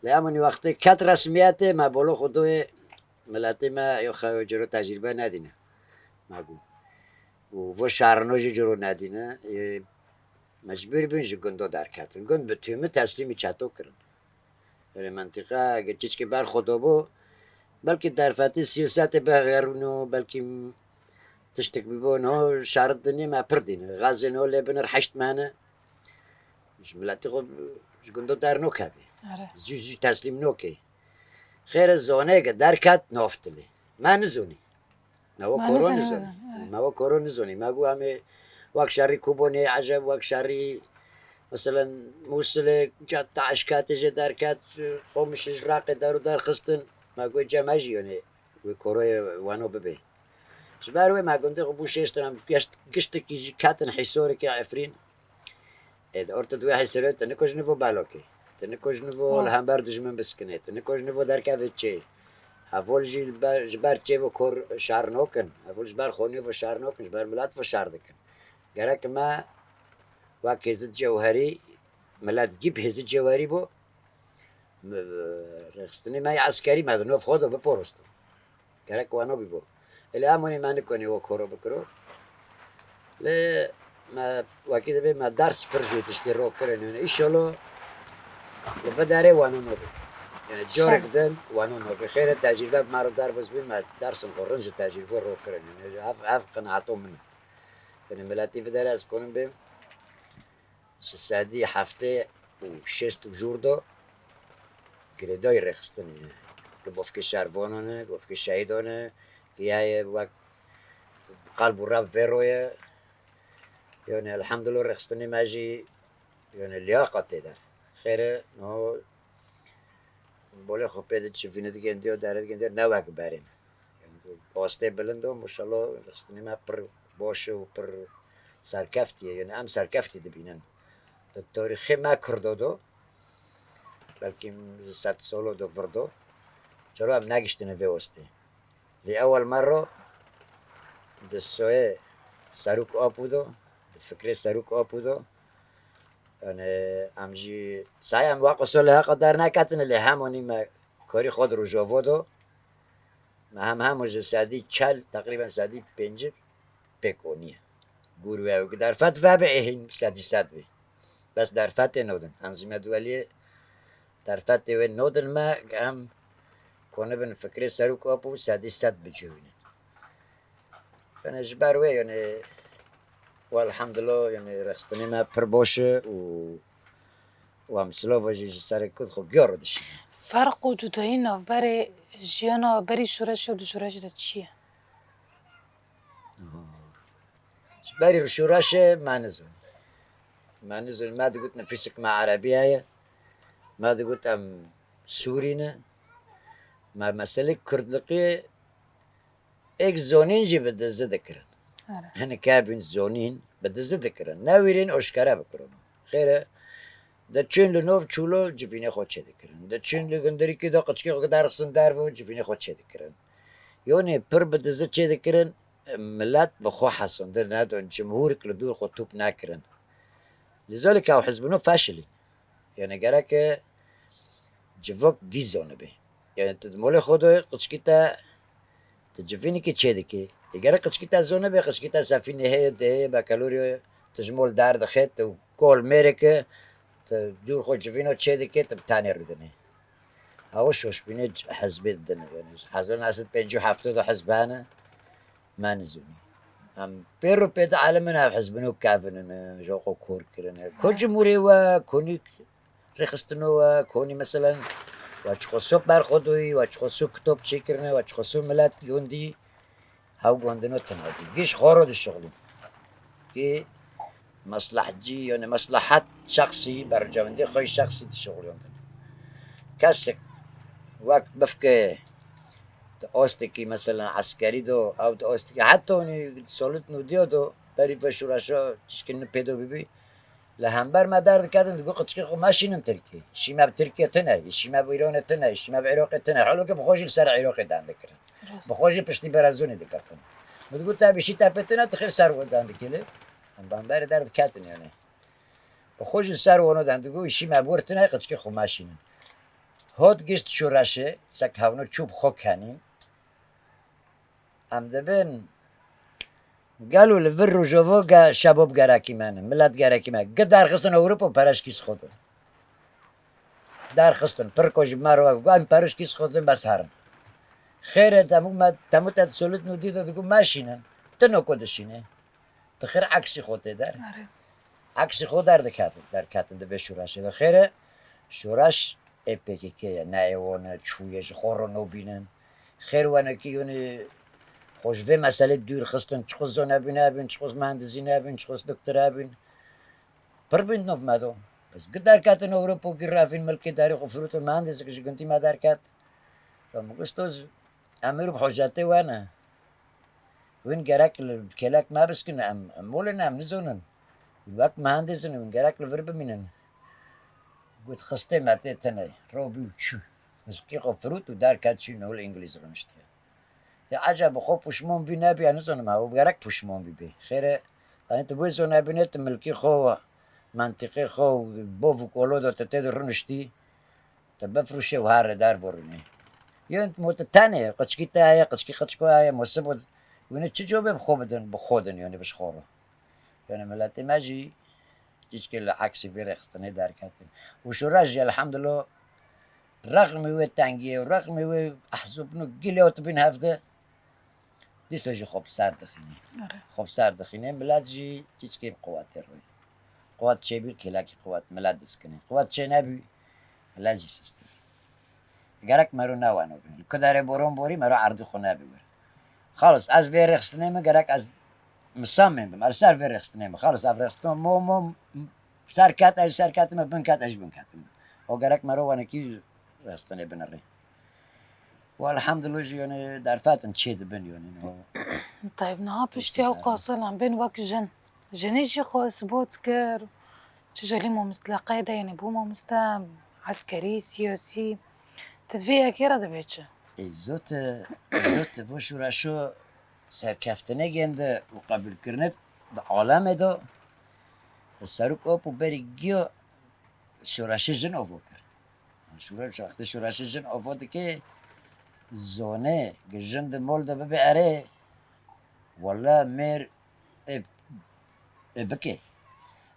Lê em onî wextê ket resmiyetê, me bolo xwe doyê Miletê me yo xew ciro tecrîbe nedîne. Me got. Û vo şarino jî ciro nedîne. Ê, mecbûr bûn ji gundo derketin. Gund bi tûmî teslîmî çeto kirin. Erê mentiqa, eger çiçkî ber xwe do bû, belkî derfetî sî û setê biherîno, belkî tiştek bibû, no şarit dinê me pir dîne. Xezê no lê binir heşt mene. Ji miletê xwe ji gundo dernokevê. Are. Zû zû teslîm nokê. Xêre zonê ke derket noftilê. Me nizonî. Me wek Me koro nizonî, nizonî. Evet. Me wek koro nizonî. Me got em ê wek şerî Kubonê, eceb wek şerî, meselen, Mûsilê, ca Taişkatê jê derket, Qomişê ji Raqê der û derxistin. Me got cem me jî yonê wê koroyê wano bibê. Ji ber wê me gundê xwe bû şêştin, em gişt-, giştekî jî ketin Hîsorekê Efrîn. Ê, di orta duwê Hîsorê tu nikoj nivo belokê. Tu nikoj nivo Rast. li hember dijmin biskinê. Tu nikoj nivo derkevê çê. Hevol jî li ber, ji ber çê vo kor şar nokin. Hevol ji ber xoniyê vo şar nokin. Ji ber milet vo şar dikin. Gerek me wek hêzî cewherî, milet gî bi hêzî cewherî bo. M-, rêxistinê me yê eskerî me di nov xwe de biporosto. Gerek wano bîbo. Lê em hûnî me nikonî we koro bikiro. Lê me wekî divê me ders pir ji wê tiştî ro kirin. Yani, înşallah li vê derê wano nobe. Yani, corek din wano nobe. Xêre tecrîbe bi me re derbas bîn, me dersin xwe rind ji tecrîbe ro kirin. Yani, ev, ev qenaeto min e. Yani, miletî vê derê ez konim bêm. Ji sedî heftê û şêst û jûr do girêdayî rêxistinê ye. Ki bofkê şervono ne, bofkê şehîdo ne, ki ya ye wek qalb û rab vê ro ye. Yani elhamdulillah rêxistinê me jî yani liyaqat tê de. Xêr e, no bolê xwe pê de çivîne digendiyo, dere digendiyo, ne wek berê me. Yani, astê bilind o, maşallah, rêxistinê me pir baş e û pir serkeftî ye. Yani, em serkeftî dibînin. Di tarîxê me Kurdo do, belkî sed solo do vir do, çiro em negiştine vê astê. Lê ewel me ro di soyê Serok Apo do, di fikrê Serok Apo do, yani, em jî sayê em waqo solê heqa derneketine, lê hemanî me karî xwe di Rojava do. Me hem hemû ji sedî çel, teqrîben sedî pêncî pêk onî ye. Gûr wê ew ki derfet vebe ê hîn sedî sed bê. Bes derfetê nodin. Enzîme duweliyê derfetê wê nodin me, em konibin fikrê Serok Apo sedî sed bicihûnin. Yani ji ber wê yani, welhamdulillah, yani rexistinê me pir baş e û û em silava jî ji serê kut xwe giya re dişînin. Ferq û cudayî navberê jiyana berî şoreşê û di şoreşê de çi ye? Ji berî şoreşê me nizûn. Me nizûn. Me digot nifîsik me erebî heye. Me digot em Sûrî ne. Me meselê kurdliqiyê êk zonîn jî bi dizi dikirin. Here. Hinek hebûn zonîn bi dizi dikirin. Newîrîn oşkere bikirin. Xêre, diçûn li nov çûlo civînê xwe çêdikirin. Diçûn li gundirîkî de qiçkê xwe derxistin derve civînê xwe çêdikirin. Yonê pir bi dizi çêdikirin, milet bi xwe hesandin nedin, cimhûrik li dûr xwe top nekirin. Lîzalîk ew hizbûno feşilîn. Yani gereke civak dî zonibe. Yani tu di molê xwe de qiçkî te, tu civînekî çêdikî. Ê gerek qiçkî te zonibe, qiçkî te sefînê heye, dihê, bekelorî, tu ji mol derdixê, tu kol mêreke, tu dûr xwe civîno çêdikê, tu bi tenê rûdinê. Ew şoşbînê c-, hizbê didine. Yani hezar neh sed pêncî û heft de hizb hene, me nizûnî. Em pêro pê di alemê nav hizbin û kevin in, ji xwe kor kirin. Ku cumhurê we, konî rêxistino we, konî meselen, we çi xwe sop ber xwe doyî, we çi xwe sop kitop çêkirine, we çi xwe sop milet gondî, hew gondino tune bî. Giş xwe ro dişixulin. Kê meslehcî, yani meslehet şexsî, bercewendê xwe yî şexsî dişixuliyandin. Kesek wek bifke di ostekî, meselen, eskerî do, ew di ostekî, heta hûnî Solît Nûdiyo do, berî ve şûreşa tişkî ne pêdo bibî, li hember me derdiketin, digo qeçikê xwe meşînin Tirkiyê. Şî me bi Tirkiye tune, şî me bi Îranê tune, şî me bi Iraqê tune. Halbuki bi xwe jî li ser Iraqê deng dikirin. Rast. Bi xwe jî piştî Berezûnê digirtin. Min digot, te bişî te pê tune, tu xêr ser we deng dikî lê. Em bamberê derdiketin yani. Bi xwe jî li ser wano deng digo, şî me bi wir tune, qeçikê xwe meşînin. Hot gişt şûreşê, sek hevno çû bi xwe kenîn. Em dibin, gelo li vir Rojava ge şebab gerekî me ne, milet gerekî me. Gi derxistin Ewropa û pereşkî xwe din. Derxistin, pirko ji me re wek, em pereşkî xwe din bes herin. Xêr e, temû me, temû te Solît Nûdî de digo meşînin. Tino ku dişîne. Ti xêr eksî xwe tê der. Are. Eksî xwe derdikevin, derketin di vê şûreşê de. Xêr e, şûreş ê P K K ye, ne ê wan e, çûye ji xwe re nobînin. Xêr wenekî yonî xwe ji vê meselê dûr xistin, çiqas zonebîne hebîn, çiqas mehendisîne hebîn, çiqas doktor hebîn. Pir bîn nov me do. Ez gi derketin Ewropa, gi revîn milkê derê xwe firûtin, mehendisek ji gundî me derket. Ya min got, Stoz, emir bi hocetê we ne. Win gerek li kêlek me biskin, em, em mol in, em nizonin. Win wek mehendis in, win gerek li vir bimînin. Got, xistê me tê tine, robî û çû. Mizgî xwe firût û derket çû, nol Îngilîz rûniştiye. Ya eceb bi xwe puşman bî nebî, ez nizanim, ew gerek puşman bî bê. Xêr e, yanî tu wê zonebînê, tu milkê xwe, mentiqê xwe û bov û kolo de tu tê de rûniştî, tu bifrûşê û here dervorînê. Yên mo tu tenê, qeçikî te heye, qeçikî qeçiko heye, mo sibo, wînê çi cobê bi xwe bidin, bi xwe din, yanî bi ji xwe re. Yani miletê me jî cîçkê li eksî vê rêxistinê derketin. Û şûreş jî elhamdulillah rexmî wê tengiyê û rexmî wê ehzûbin û gilê û tibîn hevde dîsa jî xwe bi ser dixînê. Are. Xwe bi ser dixînê, milet jî cîçkê bi quwetê rûyê. Quwet çêbî kêlekî quwet milet diskinê. Quwet çê nebî, milet jî sistî. Gerek mero neweno bî. Li ku derê boron borî mero erdî xwe nebî wir. Xalis, ez vê rêxistinê min gerek ez misamên bim. Ez ser vê rêxistinê min. Xalis, ev rêxistin mo, mo, ser ket, ez ser ketime, bin ket, ez bin ketime. O gerek mero wenekî rêxistinê binirê. Û elhamdulillah jî, yani, derfetin çê dibin, yani, o. Tayb, niha piştî ew qasir em bên wek jin. Jinê jî xwe isbot kir. Çi jelî mamostleqeyê de, yani, bû mamoste, eskerî, siyasî. Ti di vê yekê re dibê çi? Ê, zot, zot, vo şûreşo serkeftinê gêndi û qebûlkirinê di alemê de serok op û berî giyo şoreşê jin ovo kir. Şoreş, wextê şoreşê jin ovo dike, zonê, gi jin di mol de bibe erê, wele mêr ê, ê bike.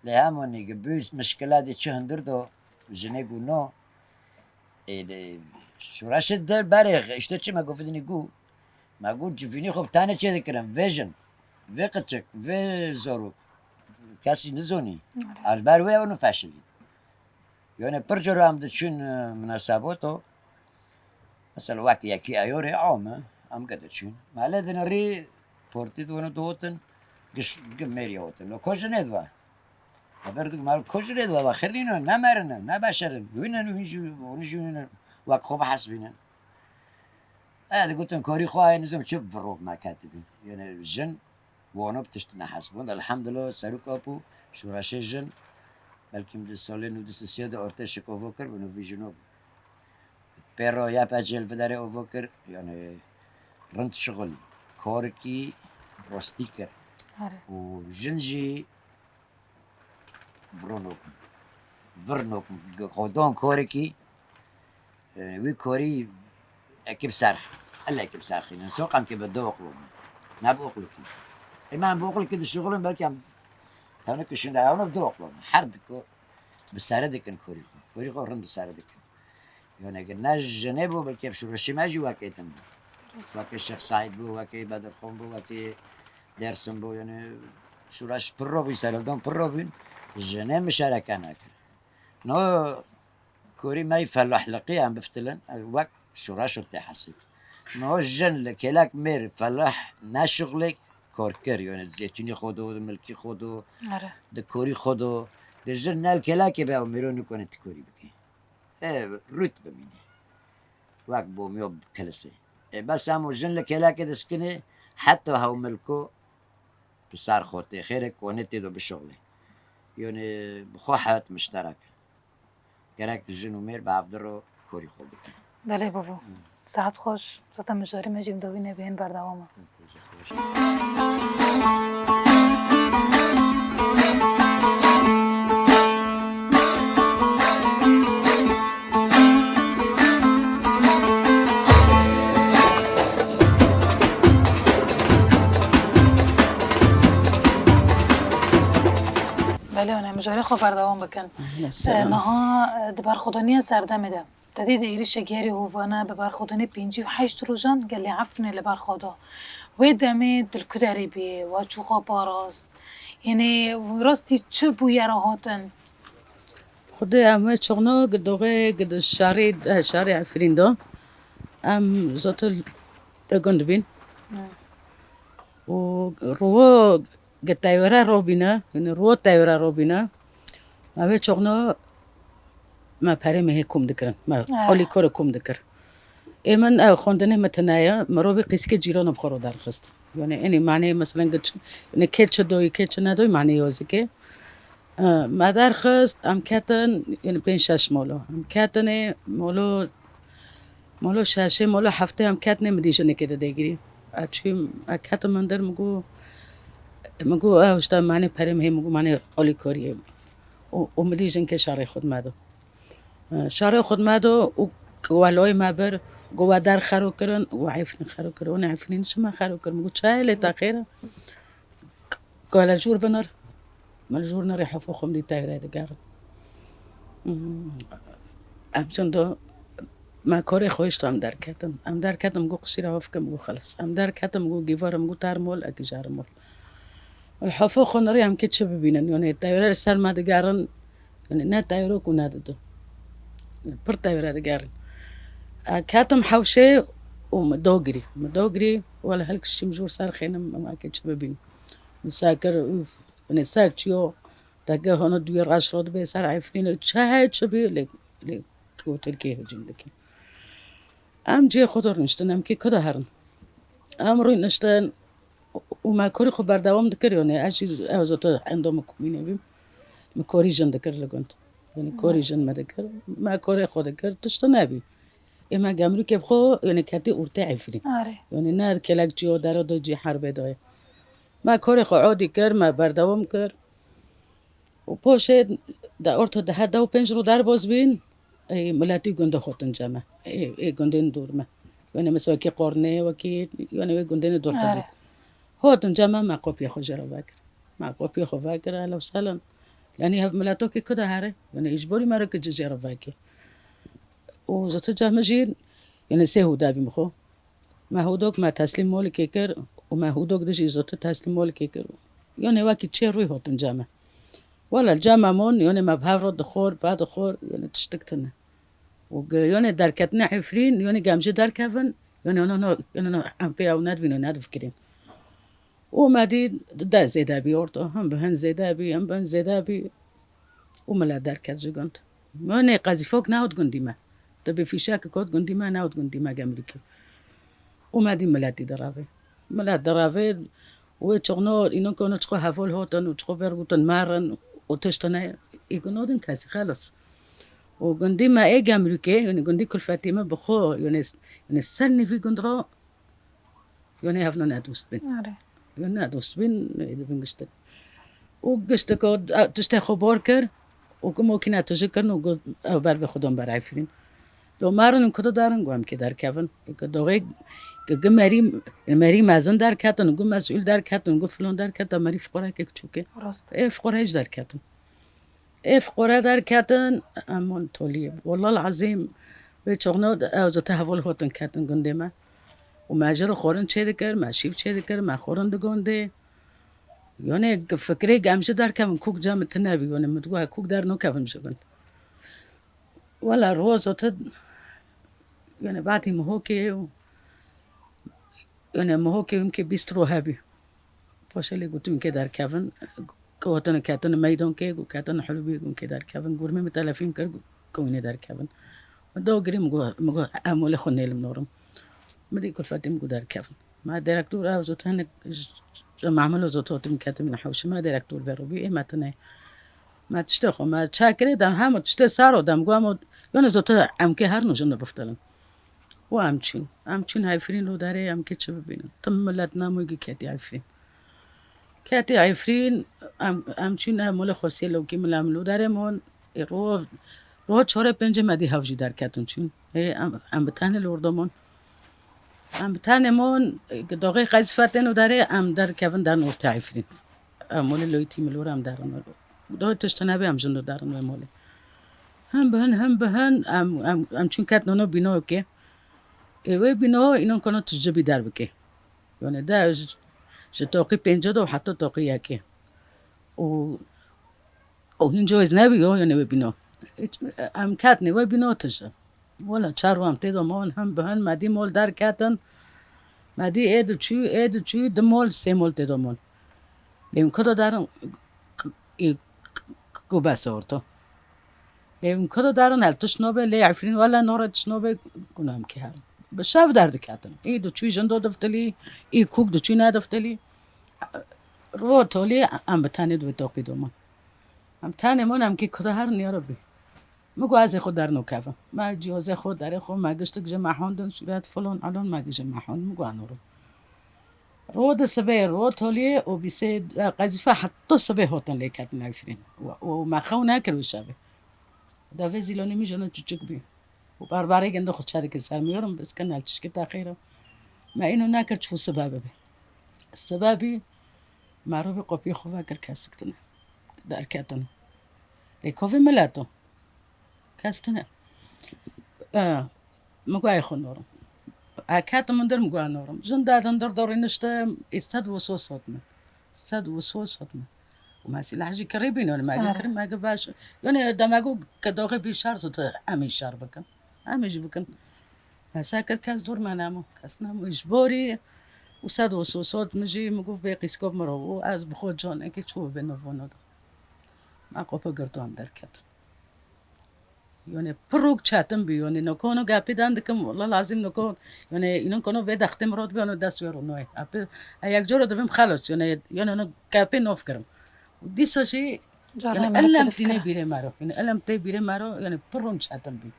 Lê hemonî gi bû mişkila dê çi hundir do, jinê gû no, ê, de, şoreşê der berê, işte çi me gofidinî gû, me gû civînî xwe bi tenê çê dikirin, vê jin, vê qiçik, vê zorok, kesî nizonî. Ar ber wê ew nifeşilî. Yone pir cara em diçûn, e, munasebato. Mesela wek yekî eyorê am e, em ke diçûn. Me lê dinirî portî dûn û dihotin, giş, gi mêrî hotin. Lo ko jinê diwa? Haber dik mal ko jinê diwa, wa xirîno, ne merine, ne beşerin. Wînin, wîn jî, wîn jî wînin. Wek xwe bihesbînin. E, digotin korî xwe ayê nizam çi virok me ketibî. Yani jin Wano bi tişt nehesiband. Elhamdulillah, serok apo şoreşê jin, belkî di salê nû du sê de ortê şik ovo kir, bi nû vî jino bû. Pêro ya pecê li viderê ovo kir, yani rind şixulî, korikî rostî kir. Are. Û jin jî Viro nokim. Vir nokim. Xwe don korekî, e, wî korî ekî bi ser xî. El ekî bi ser xî. Soqan ke bi du oqlo min. Ne bi oqlo kî. Ê me bi oqlo kî dişixulin belkî em tevne kişinde hewne bi du oqlo min. Her diku bi sere dikin korî xwe. Korî xwe rind bi sere dikin. Yone ge ne jinê bû, belkî ev şoreşê me jî wekê din bû. Rast. Wekê Şêx Seîd bû, wekê Bedirxan bû, wekê Dersim bû, yani şuraş pirro bû, serhildan pirro bûn. Jinê mişareke neke. No korî me yî felah liqî em biftilin, wek şuraş û tê hesîb. No jin li kêlek mêr felah neşuxlêk kor kir, yani zeytûnî xwe do, milkî xwe do, Are. di korî xwe do. Di jin nel kêlekê be ew mêro nikone ti korî bike. Ê rût bimîne. Wek bomiyo kilisê. Ê bes em û jin li kêlekê diskinê, heta hew milko bi ser xwe tê xêrê konê tê do bişuxlê. Yonê bi xwe heyat mişterek e. Gerek jin û mêr bi hevdi ro korî xwe bikin. Belê bivo. Saet xweş, zaten mijarê me jî bi dawî nebê, hên berdewam e. Belê, hûn ê mijarê xwe berdewam bikin. Mesela. E, niha, e, di berxwedaniya serdemê de, te dî di êrîşeke herî hovane bi berxwedanê pêncî û heşt rojan gelê Efrînê li ber xwe da. Wê demê tu li ku derê bûyî, we çû xwe parast? Yanî rastî çi bûyera hatin? Xwedê em wê çixno gi doxê gi di şarê, eh, şarê Efrîn de em zotir li gund bîn. Hmm. Û ruwo gi teyvere robîne, yani ruwo teyvere robîne, me wê çixno me perê me hê kom dikirin, me Ah. alîkore kom dikir. Ê min ew xwendinê min tune ye, mirovî qîskê cîrano bi xwe ro derxist. Yani enî maneyê, meselen, gi çi, yani kê çi doyî, kê çi nedoyî, maneyê wezikê. E, me derxist, em ketin, yani pênc şeş molo. Em ketinê, molo, molo şeşê, molo heftê em ketinê, min dî jinekê de dêgirî. E, çûyî, e, ketim hundir, min got, min got, ew işte manê perê min hê, min got, manê alîkoriyê. Û, û min dî jinkê şarê xwe di me do. E, şarê xwe di me do û weloyê me bir, got, we der xero kirin, we Efrîn xero kirin, û ne Efrîn çi me xero kirin. Min got, çayê lê te xêr e? Ka li jûr binir, min li jûr nirê hefo xwe min dî teyre digerin. Hmm. Em çindo me korê xwe hişta em derketin. Em derketin, min got qisîra hofkim, min got xelis. Em derketin, min got gîvarim, min got termol, eki jarmol. Li hefo xwe nirê em kê çi bibînin, yani teyre li ser me digerin, yani ne teyro ku ne didu. Pir teyre digerin. E, ketim hewşê û min dogirî. Min dogirî, wele hilkişîm jûr ser xênim, em eki çi bibînin. Min ser kir, ûf, yani ser çiyo, dege hona duyê reş ro dibe ser Efrîn, çi heye çi bî, lê, lê ku Tirkiyê hicîm dikî. Em cihê xwe de rûniştin, em kê ku de herin. Em rûniştin û me korî xwe berdewam dikir, yani ez jî ew zata endama komînê bîm. Me korî jin dikir li gund. Yani korî jin me dikir. Me korê xwe dikir, tişt nebî. Ê me gemrûkê bi xwe, yani ketî ortê Efrîn. Are. Yani ne kêlek cî yo, dero do cî herbê daye. Me korê xwe odî kir, me berdewam kir. Û poşê de orta de heda û pênc rû derbas bîn, ê, miletî gundê hotin cem me. Ê, ê gundên dûr me. Yani mesela wekî Qornê, wekî, yani wê gundên dûr Are. Hotin. Hotin cem me, me qopiyê xwe jê re vekir. Me qopiyê xwe vekir, ehlen û sehlen. Yani hev miletokê ku de here, yani îcborî me re ki ci jê re vekir. Û zata cem me jî, yani sê hûda bîm xwe. Me hûdok me teslîm molikê kir û me hûdok dijî zotî teslîm molikê kir. Yonê wekî çê rûyê hotin cem me. Wele cem me mon, yonê me bi hev re dixwar, vedixwar, yonê tiştik tune. Û ge-, yonê derketinê Efrîn, yonê gemjê derkevin, yonê no, no, yonê no, em pê ew nedibîn û nedifikirîn. Û me dî de zêde bî orto, him bi hin zêde bî, him bi hin zêde bî. Û milet derket ji gund. Mînê qezîfok nehot gundî me. Tibê fîşek kot gundî me, nehot gundî me gemrîkî. Û me dî miletî direvê. Milet direvê û wê çixno, îno ku çixo hevol hotin û çixo vêr gotin merin û tiştine, î gundin kesî xelis. Û gundî me ê gemrûkê, yani gundî kulfetî me bi xwe, yani, yani ser nîvî gund ra, yani hevno ne dost bin. Are. Yani ne dost bin, ne dibin giştin. Û giştiko, a, tiştê xwe bor kir û ku mokîne tije kirin û got, ew ber vê xwe don ber Efrîn. Lo merin û kudu darin, got em kê derkevin. Ê ku doxê, ku, ku merî, merî mezin derketin, ku mesûl derketin, ku filon derketin, merî fiqorekê çûke. Rast. Ê fiqore hiç derketin. Ê fiqore derketin, em wan toliyê. Wallahil ezîm, wê çaxna ew zata heval hotin ketin gundê me. Û me ji re xwarin çê dikir, me şîv çê dikir, me xwarin digondê. Yone fikirê em ji derkevin kûk cem tine bî, yone min digot kûk dernokevim ji bin. Wela roz otin, yone badî Mihokê û yone Mihokê himkê bîst ro hebî. Poşelê gotin ke derkevin, ke hatine ketine meydankê, got ketine Hilûbiyê, got ke derkevin. Gurmê min telefîn kir, got ke hûnê derkevin. Min da girî, min got, min got, em olê xwe nêlim norim. Min dî kulfetê min got derkevin. Ma direktor ew zot hinek ji, ji mamilo zot hatim ketim ne hewşi. Ma direktor vero bî, ê me tine. Ma tiştê xwe, ma çakirê dem, hema tiştê saro dem, got, em o, yone zot em ke her nû jin biftelin. Û em çûn. Em çûn Efrîn lo derê, em kê çi bibînin. Tim milet namoyî gi ketî Efrîn. Ketî Efrîn, em, em çûn, em wele xwesiyê lewkî mila min lo derê mon. Ê ro, ro çore pêncê me dî hev jî derketin çûn. Ê em, em bi tenê li ordo mon. Em bi tenê mon, ê, doxê qezîfe tên û derê, em derkevin derin ortê Efrîn. Em wele loyî tî milor em derin. Doxê tiştine bê em jin derin wê molê. Hem bi hin, hem bi hin, em, em, em çûn ket nono bîno ke. Ê wê bîno înon kono tijibî derbike. Yone de ji, ji toqî pêncê do heta toqî yekê. Û, û hîn cewêz nebî yo, yone wê bîno. Hiç, em ketnê wê bîno tije. Wela çar wan tê do mon, hem bi hin, me dî mol derketin. Me dî ê diçû, ê diçû, di mol, sê mol tê do mon. Lê hûn ku do derin, ê, ku bes e orto. Lê hûn ku do derin, hel tişt nobe, lê Efrîn wele nore tişt nobe, gunam ki herin. Bi şev derdiketin. Ê diçû jin do diftilî, ê kûk diçû nediftilî. Ro tolî em bi tenê di wê toqî do mon. Em tenê mon, em ki ku do herin ya Rebbî. Min got ez ê xwe dernokevim. Me cihozê xwe, derê xwe, me giştik ji me hondin, sûret, filon, elon, me gi ji me hond, min got anorim. Ro di sibê, ro toliyê û bîsê, e, qezîfe heta sibê hotin lê ketin Efrîn. Û, û me xew nekir wî şevê. Da vê zîlonî min jino çuçik bî. Û barbarê gendo xwe çerike ser min, yorum biskin el çişkê te xêr e. Me îno nekir çû sibe bibe. Sibe bî, me rovê qopiyê xwe vekir kesik tine. Derketin. Lê kovê milet o. Kes tine. E, min got ê xwe norim. E, ketim min dir min got norim. Jin dadin dir dorî niştim, ê sed û sos hot min. Sed û sos hot min. Û me sîlah jî kirî bîn, me Are. Kirin, me gi baş. Yone de me got ke doxê bî şer zû em ê şer bikin. Em ê jî bikin. Me se kir kes dor me nemo. Kes nemo. Ji borî û sed û sos hot min jî min got bê qîskop min ro û ez bi xwe canekê çû bê novono do. Me qopa girdo em derket. Yone pirok çetin bî, yone nokon o gapê dan dikim, wala lazim nokon, yone înon kono vê dextê mirot bî, yone dest wê ronoyê. Apê, e, yek coro dibim xelos, yone, yone no gapê nof kirim. Dîsa jî, Cara yone em elem hep tîne fikira. Bîrê mero, yone elem tê bîrê mero, yone piron çetin bî.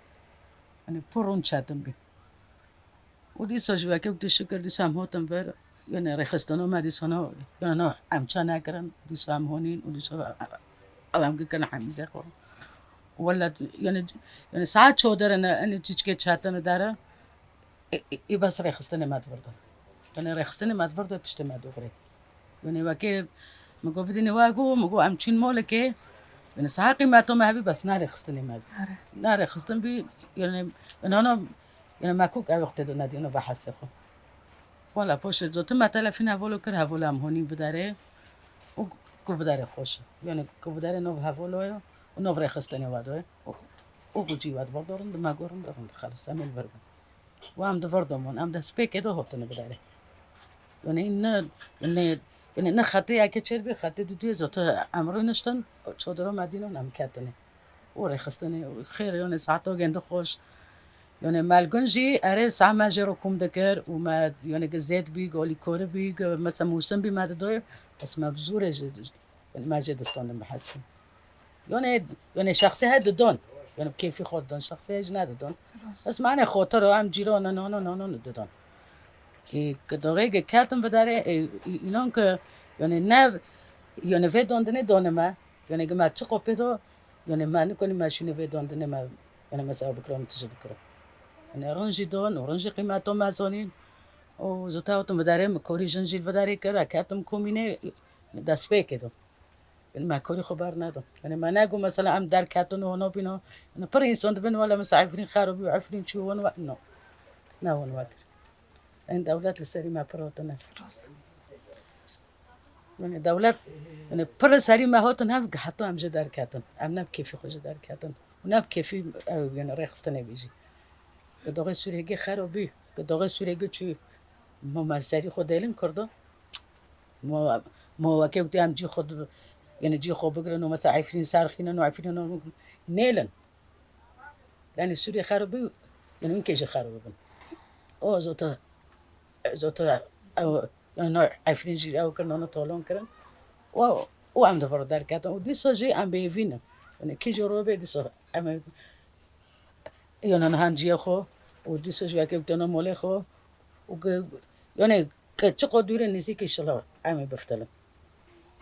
Yone piron çetin bî. Û dîsa ji weke wekî şikir dîsa em hotin vir, yone rêxistino me dîsa no, yone no em ça nekirin, dîsa em honîn û dîsa em gikin hemîze xwe. Wele yone, yone saet çodere ne, enê çiçkê çetine dere, ê, ê, ê bes rêxistinê me divirdo. Yone rêxistinê me divirdo piştê me dogre. Yone weke min got vidîne wa got, min got em çûn molekê, yone saet qîmeto me hebî bes ne rêxistinê me bî. Are. Ne rêxistin bî, yone, yone no, yone me kok ew wextê do nedîno ve hesê xwe. Wala poşê zotin me telefîn hevolo kir, hevolo em honî biderê û ku biderê xweş. Yone ku biderê nov hevolo ye û nov rêxistinê we do ye. Û, û ku cî we dibordorin, di me gorin, dirin, xelis, em ê li vir bin. Û em di vir domon, em destpêkê de hotine biderê. Yone ne, ne, yone ne xetê yekê çêr bî, xetê diduyê zotin em rûniştin, çodiro me dînon em ketine. Û rêxistinê, û xêr, yone saeto gêndi xweş. Yone Melgun jî erê saet me jê ro kom dikir û me, yone gi zêd bî, gi olîkorî bî, gi mesela mûsim bî me didoyê, bes me bi zûrê jî, yone me jê distandin bi hez bî. Yone, yone şexsê he didon, yone bi kêfî xwe didon, şexsê he jî nedidon. Rast. Bes me anê xotir o, em cîro ne, ne, ne, ne, ne didon. Ê, ki doxê gi ketin bidarê, ê, î-, înon ki, yone ne, yone vê dondinê donime, yone gi me çi qopê do, yone me nikonî me şûnê vê dondinê me, yone me sewa bikiro, em tije bikiro. Yone rin jî don û rin jî qîmeto me zonîn. Û zota otim bidarê, mi korî jin jî li bidarê kir, e ketim komînê, destpêkê do. Yone me korî xwe ber nedo. Yone me nego mesela em derketin û hona bîno. Yone pir însan dibin wele mesela Efrîn xerabî û Efrîn çû wan we, no. Ne wan we kir. Em dewlet li serî me pir hatine. Rast. Yanî dewlet, yanî pir serî me hatin hev, heta em jê derketin. Em ne bi kêfî xwe jê derketin. Û ne bi kêfî ew, yanî rêxistinê bî jî. Ku doxê Sûriyegê xero bî, ku doxê Sûriyegê çû, mo me serî xwe dêlin Kurdo. Mo, mo wekê wekî em cî xwe di-, yanî cî xwe bigirin û mesela Efrîn serxînin û Efrîn nêlin. Yanî Sûriyê xero bî, yanî winkê jî xero bibin. O zota, zota ew, yanî no Efrîn jî ew kirin, no tolon kirin. Û, û em di vir derketin. Û dîsa jî em bêvî ne. Yanî kî jî robe dîsa em ê, yanî niha ciyê xwe û dîsa jî weke witena molê xwe û ki, yanî ki çiqo dûr e nêzîk, înşallah em ê biftilin.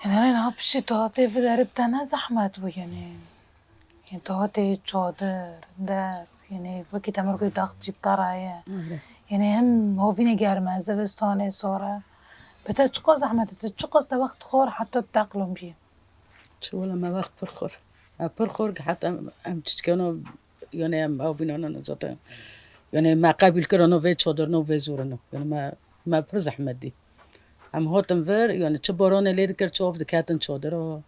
Yanî, yanî niha piştî tu hatê vê derê bi te ne zehmet bû, yanî. Yanî tu hatê çadir, der, yanî wekî te mir gotî daxt jî bi te re ye. Öyle. Yanî hem hovînê germ e, zivistanê sor e. Bi te çiqas zehmet e, tu çiqas te wext xor heta tu teqlon bî? Çi wele me wext pir xor. Me pir xor ki heta em, em çiçkeno, yanî em hovînano zaten. Yanî me qebîl kirano vê çadirno, vê zorino. Yanî me, me pir zehmet dî. Em hatin vir, yanî çi boranê lê dikir, çi av diketin çadira.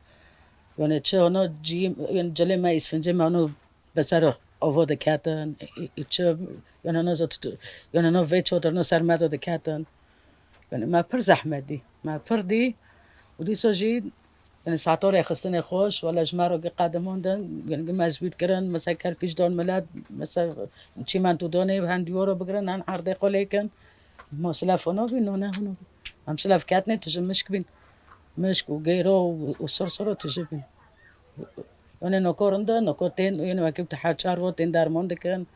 Yanî çi ana cî, yanî cilê me, îsfincê me ana bi ser ava diketin. Ê, ê, çi, yanî ana zat, yanî ana vê çadirna ser me de diketin. Yanî me pir zehmet dî. Me pir dî. Û dîsa jî, yanî saeta rêxistinê xweş, wele ji me re gi qedimon din, yanî gi mezbût kirin, mesela kerpîç dan milet, mesela çîmento danê, hem dîwara bigirin, hem erdê xwe lê kin. Ma silef hona bî, no ne hona bî. Em silef ketnê tije mişk bîn. Mişk û gêro û, û sirsiro tije bîn. Yanî noko rind e, noko tên, yanî wekî tu her çar ro tên derman dikin.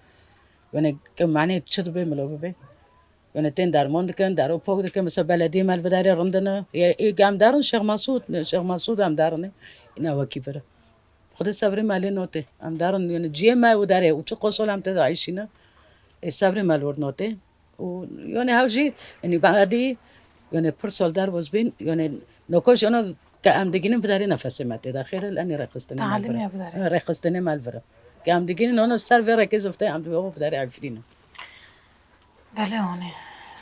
Yanî ki manê çi dibe milo bibe. Yanî tên derman dikin, dero pok dikin, mesela belediyê me li vê derê rind ne. Yê, ê em derin Şêx Mesûd, Şêx Mesûd em derin ê. Îna wekî vir e. Xwedê sevrê me lê notê. Em derin, yanî ciyê me û derê û çi qosol em tê de eyşîne. Ê sevrê me li wir notê. Û yanî hew jî, yanî badî, yanî pir sol dervoz bîn, yanî noko jî ona ke em digînin vê derê nefesê me tê de. Xêr e, enî rêxistinê me li vir e. Talîm ya vê derê. Rêxistinê me li vir e. Ke em digînin ona ser vê rêkê zifte, em divê o vê derê Efrîn e. Belê, anî.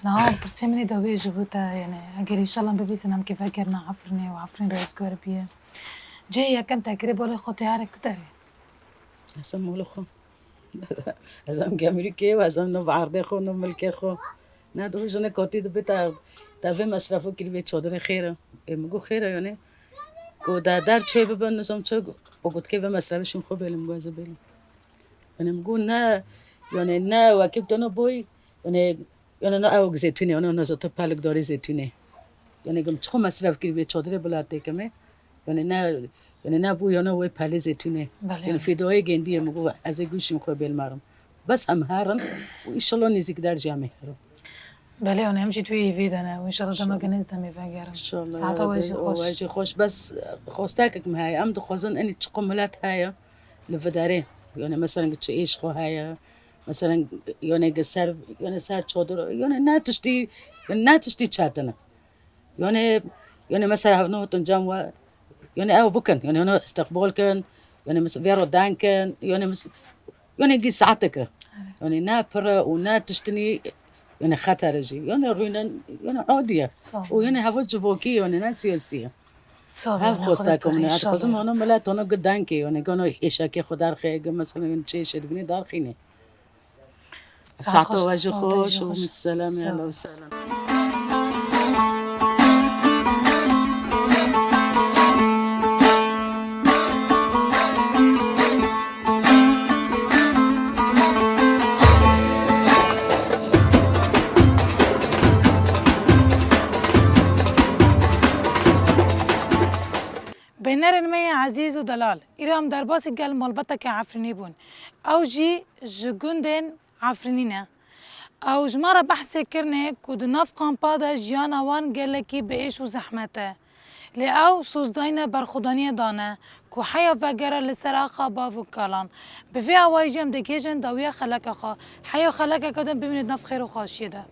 Niha pirsê min ê dawiyê ji bo te, yanî, eger înşallah bibîsin em kê vegerina Efrînê û Efrîn rizgar bîye. Cihê yekem te kirê balê xwe tê here ku derê? Ez em mala xwe. Ez em gemrîkê û ez em no bi erdê xwe, no milkê xwe. Ne, dixwe jinik hatî dibê te, te vê mesrefo kirî vê çadirê xêr e. Ê, min got xêr e, yanî. Ku de der çê bibin, nizam çi, û got kê vê mesrefê şûn xwe bêlim, got ez ê bêlim. Yanî min got ne, yanî ne wekî tena boy, yanî, yanî ne ew zeytûnê, yanî ne zata pelik darê zeytûnê. Yanî gim çiqo mesref kir vê çadirê bila têkeme. Yanî ne, yanî ne bû yana wê pelê zeytûnê. Belê. Yanî fîdayê gêndiyê min got ez ê gûşên xwe bêl merim. Bes em herin û înşallah nêzîk der jî em ê herin. Belê, yanî em jî tu yê vê de ne. Û înşallah dema Înşallah. Genêz demê vegerin. Înşallah Saeta ya we Rebbi, jî o xweş. We jî xweş. Bes xwestekek min heye. Em dixwazin enî çiqo milet heye li vê derê. Yanî mesela çi êş xwe heye. Mesela yanî gi ser, yanî ser çadir, yanî ne tiştî, yanî ne tiştî çetin e. Yanî, yanî mesela hevno hatin cem we, yanî ew bikin, yanî hevno istiqbal kin, yanî mis-, vê re deng kin, yanî mis-, yanî gî saeteke. Yanî ne pir e û ne tiştinî, yanî xeter e jî. Yanî rûnen, yanî adî ye. Sağ ol. Û yanî heva civakî, yanî ne siyasî ye. Sağ ol, Hev yanî xwesta Xwedê ke min e. Dixwazim înşallah. Ana milet ana gi dengê, yanî gano êşekê xwe derxê, gi mesela yanî çi êşê dibînê derxînê. Saet Saeto xweş, we jî xweş, xweş, we jî xweş. Selam, Sağ ol. Ehlen we sehlen. Bînerên me yê ezîz û delal, îro em derbasî gel malbeteke Efrînî bûn. Ew jî ji gundên Efrînî ne. Ew ji me re behsê kirinê ku di nav kampa de jiyana wan gelekî bi êş û zehmet e. Lê ew sozdayîna berxwedaniyê dane ku heya vegere li ser axa bav û kalan. Bi vê awayî jî em digihîjin dawiya xeleka xwe. Heya xelekeke din bimîne di nav xêr û xweşiyê de.